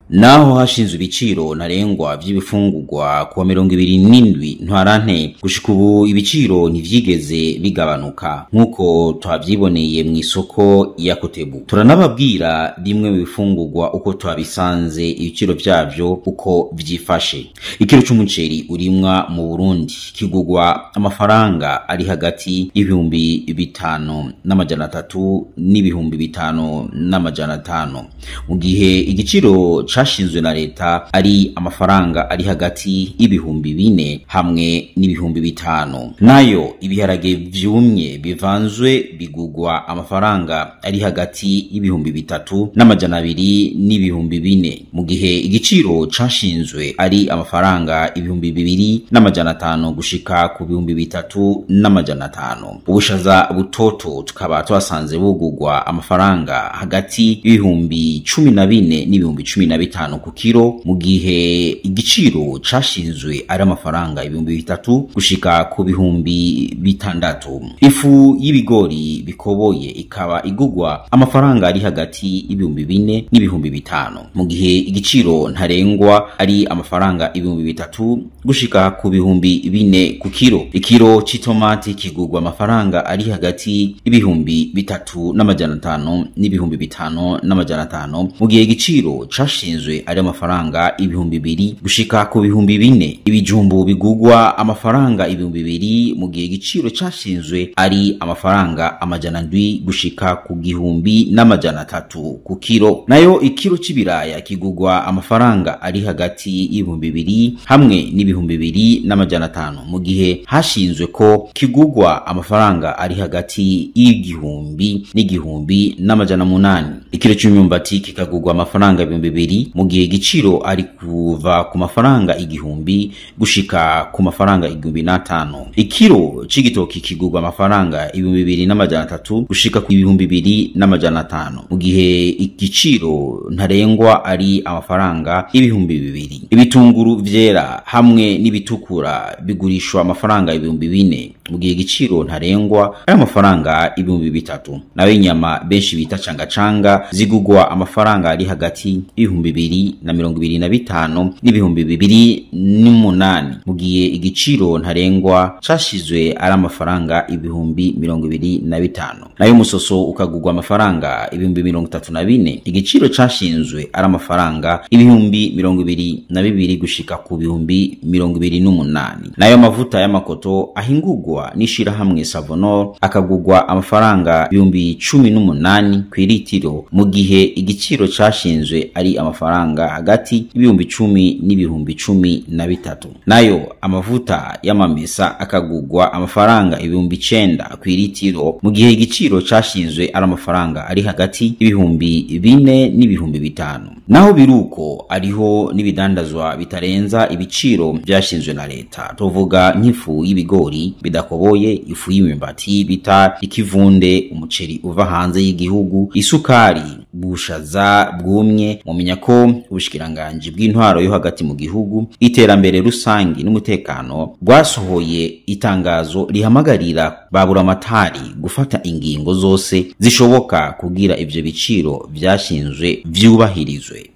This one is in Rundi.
Naho hashinzwe ibiciro ntarengwa vy'ibifungurwa kuwa 27 Ntwarante, gushika ubu ibiciro ntivyigeze bigabanuka nk'uko twavyiboneye mw'isoko ya Kotebu. Turanababwira bimwe mu bifungurwa uko twabisanze ibiciro vyavyo uko vyifashe. Ikiro c'umuceri urimwa mu Burundi kigurwa amafaranga ari hagati y'5,300 n'5,500, mu gihe igiciro cashinzwe na leta ari amafaranga ari hagati y'4,000 hamwe n'5,000. Nayo ibiharage vyumye bivanzwe bigurwa amafaranga ari hagati y'3,200 n'4,000, mu gihe igiciro cashinzwe ari amafaranga 2,500 gushika ku 3,500. Ubushaza butoto tukaba twasanze bugurwa amafaranga hagati y'14,000 n'15,000 ku kiro, mu gihe igiciro cashinzwe ari amafaranga 3,000 gushika ku 6,000. Ifu y'ibigori bikoboye ikaba igurwa amafaranga ari hagati y'4,000 n'5,000, mu gihe igiciro ntarengwa ari amafaranga 3,000 gushika ku 4,000 ku kiro. Ikiro c'itomati kigurwa amafaranga ari hagati y'3,500 n'5,500, mu gihe igiciro cashinzwe ari amafaranga 2,000 gushika ku 4,000. Ibijumbu bigurwa amafaranga 2,000, mu gihe igiciro cashinzwe ari amafaranga 700 gushika ku 1,300 ku kiro. Nayo ikiro c'ibiraya kigurwa amafaranga ari hagati y'2,000 hamwe n'2,500, mu gihe hashinzwe ko kigurwa amafaranga ari hagati y'1,000 n'1,800. Ikiro c'imyumbati kikagurwa amafaranga 2,000, mu gihe igiciro ari kuva ku mafaranga 1,000 gushika ku mafaranga 1,500. Ikiro c'igitoki kigurwa amafaranga 2,300 gushika ku 2,500, mu gihe igiciro ntarengwa ari amafaranga 2,000. Ibitunguru vyera hamwe n'ibitukura bigurishwa amafaranga 4,000, mu gihe igiciro ntarengwa ari amafaranga 3,000. Nayo inyama benshi bita cangacanga zigurwa amafaranga ari hagati y'2,025 n'2,008, mu gihe igiciro ntarengwa cashizwe ari amafaranga 25,000. Nayo umusoso ukagurwa amafaranga 34,000, igiciro cashinzwe ari amafaranga 22,000 gushika ku 28,000. Nayo amavuta y'amakoto ahingurwa n'ishirahamwe Savonor akagurwa amafaranga 18,000 kw'iritiro, mu gihe igiciro cashinzwe ari amafaranga hagati y'10,000 n'13,000. Nayo amavuta y'amamesa akagurwa amafaranga 9,000 kw'iritiro, mu gihe igiciro cashinzwe ari amafaranga ari hagati y'4,000 n'5,000. Naho biruko ariho n'ibidandazwa bitarenza ibiciro vyashinzwe na leta, tuvuga nk'ifu y'ibigori bidakoboye, ifu y'imyumbati bita ikivunde, umuceri uva hanze y'igihugu, isukari, bushaza bwumye. Mumenya ko ubushikiranganji bw'intwaro yo hagati mu gihugu, iterambere rusangi n'umutekano bwasohoye itangazo rihamagarira baburamatari gufata ingingo zose zishoboka kugira ivyo biciro vyashinzwe vyubahirizwe.